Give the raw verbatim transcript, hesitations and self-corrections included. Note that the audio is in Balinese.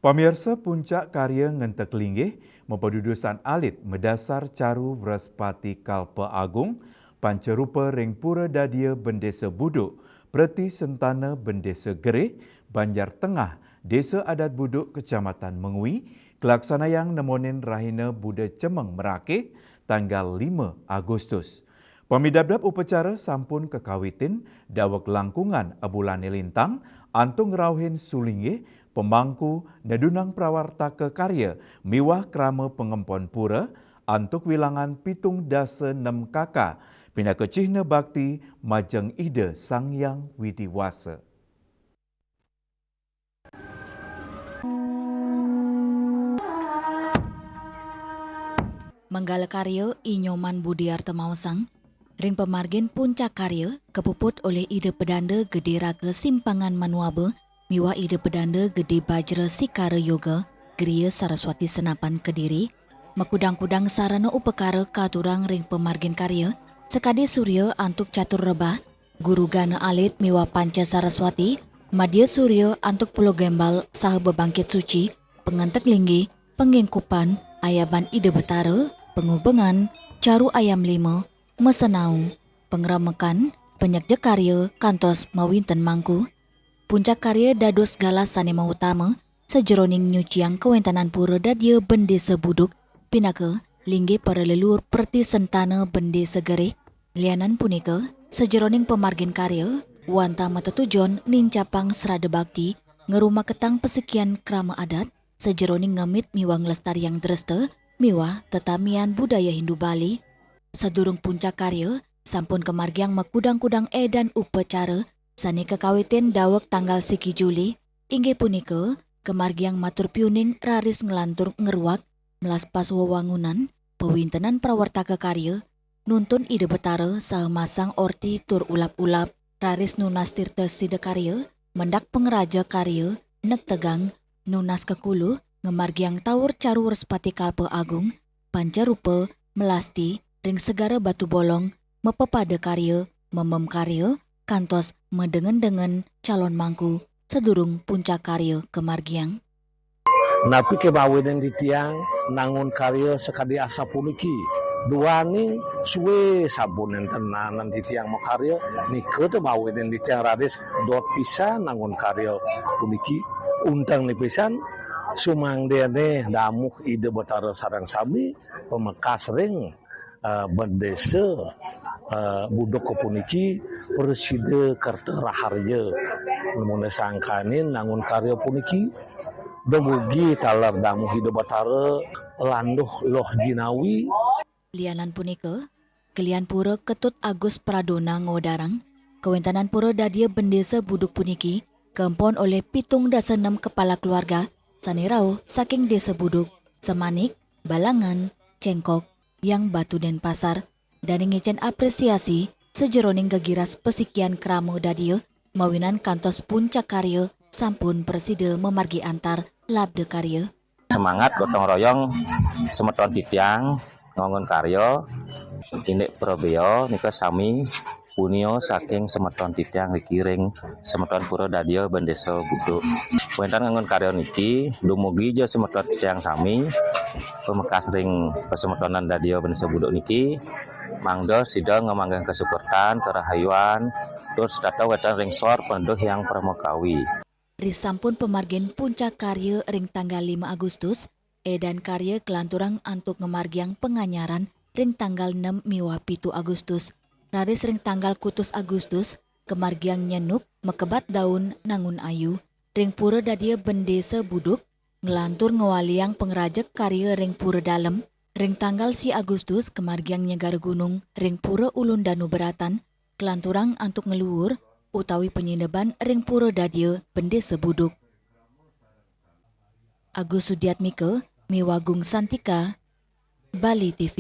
Pamirsa, puncak karya ngentek linggih mapadudusan alit madasar caru Wrespati Kalpa Agung, pancarupa ring Pura Dadia Bendesa Buduk, Preti Sentana Bendesa Gerih, Banjar Tengah, Desa Adat Buduk, Kecamatan Mengwi, kalaksanayang nemonin Rahina Buda Cemeng Merakih, tanggal lima Agustus. Pamidabdab upacara sampun kakawitin daweg langkungan abulane lintang antuk ngrauhin sulinggih pamangku nedunang prawartaka karya miwah krama pangempon pura antuk wilangan pitung dasa nem kaka pinaka cihna bakti majeng Ida Sang Hyang Widi Wasa. Manggala karya I Nyoman Budiarta maosang, ring pamargin puncak karya kapuput olih Ida Pedanda Gede Raka Simpangan Manuaba miwah Ida Pedanda Gede Bajra Sikara Yoga, Griya Saraswati Senapan Kediri, makudang-kudang sarana upakara katurang ring pamargin karya, sakadi surya antuk catur rebah, guru gana alit miwah panca Saraswati, madya surya antuk pulo gembal saha bebangkit suci, pangentek linggih, pangingkupan, ayaban Ida Betara, pangubengan, caru ayam lima, masenau, pangremekan, panyekja karya, kantos mawinten mangku. Puncak karya dados galah sane mautama sajeroning nyuciang kawentenan Pura Dadia Bendesa Buduk, pinaka linggih para leluhur Preti Sentana Bendesa Gerih. Lianan punika, sajeroning pamargin karya, wantah matetujon nincapang srada bakti, ngrumaketang pasikian krama adat, sajeroning ngemit miwah nglestariang dresta miwah tetamian budaya Hindu Bali. Sadurung puncak karya, sampun kamargiang makudang-kudang edan upacara sane kakawitin daweg tanggal siki Juli, inggih punika kamargiang matur piuning raris nglantur ngruak, mlaspas wewangunan, pawintenan prawartaka karya, nuntun Ida Betara saha masang orti tur ulap-ulap, raris nunas tirta sida karya, mendak pangraja karya, nektegang, nunas kekulu, ngamargiang taur caru Wrespati Kalpa Agung, pancarupa, melasti, ring segara Batu Bolong, mapepada karya, memem karya, kantos madengen-dengen calon mangku, sadurung puncak karya kamargiang. Napi ké mawinan titiang nangun karya sakadi asapuniki? Duaning sué sampun nénten naenin titiang makarya, nika té mawinan titiang raris dot pisan nangun karya puniki. Untengné pisan, sumangdané damuh Ida Betara sareng sami, pamekas ring eh, bendésa, eh, Buduk puniki prasida kerta raharja. Nemonin sangkaning nangun karya puniki, dumugi taler damuh Ida Betara, landuh loh jinawi. Lianan punika, kelian pura Ketut Agus Pradona ngwedarang, kawéntenan Pura Dadia Bendésa Buduk puniki kaempon olih pitung dasa nem kepala keluarga sané rauh saking Désa Buduk, Semanik, Balangan, Cengkok, Yang Batu Denpasar, dané ngicén apresiasi sajeroning gegiras pasikian krama dadia mawinan kantos puncak karya sampun prasida mamargi antar labda karya. Semangat gotong royong semeton titiang ngangun karya, indik prabéa nika sami punia saking semeton titiang niki ring semeton Pura Dadia Bendésa Buduk. Wénten ngangun karya niki, dumugi ja semeton titiang sami, pamekas ring pasemetonan Dadia Bendésa Buduk niki, mangda sida ngamanggihin kasukertan, karahayuan, tur setata wénten ring sor paneduh Hyang Parama Kawi. Risampun pamargin puncak karya ring tanggal lima Agustus, édan karya kalanturang antuk ngamargiang panganyaran ring tanggal nem miwah pitu Agustus. Raris ring tanggal kutus Agustus, kamargiang nyenuk makebat daun nangun ayu ring Pura Dadia Bendésa Buduk, nglantur ngwaliang pangrajeg karya ring Pura Dalem. Ring tanggal sii Agustus, kamargiang nyegara gunung ring Pura Ulun Danu Beratan, kalanturang antuk ngluur utawi panyineban ring Pura Dadia Bendésa Buduk. Agus Sudiatmika miwah Gung Santika, Bali T V.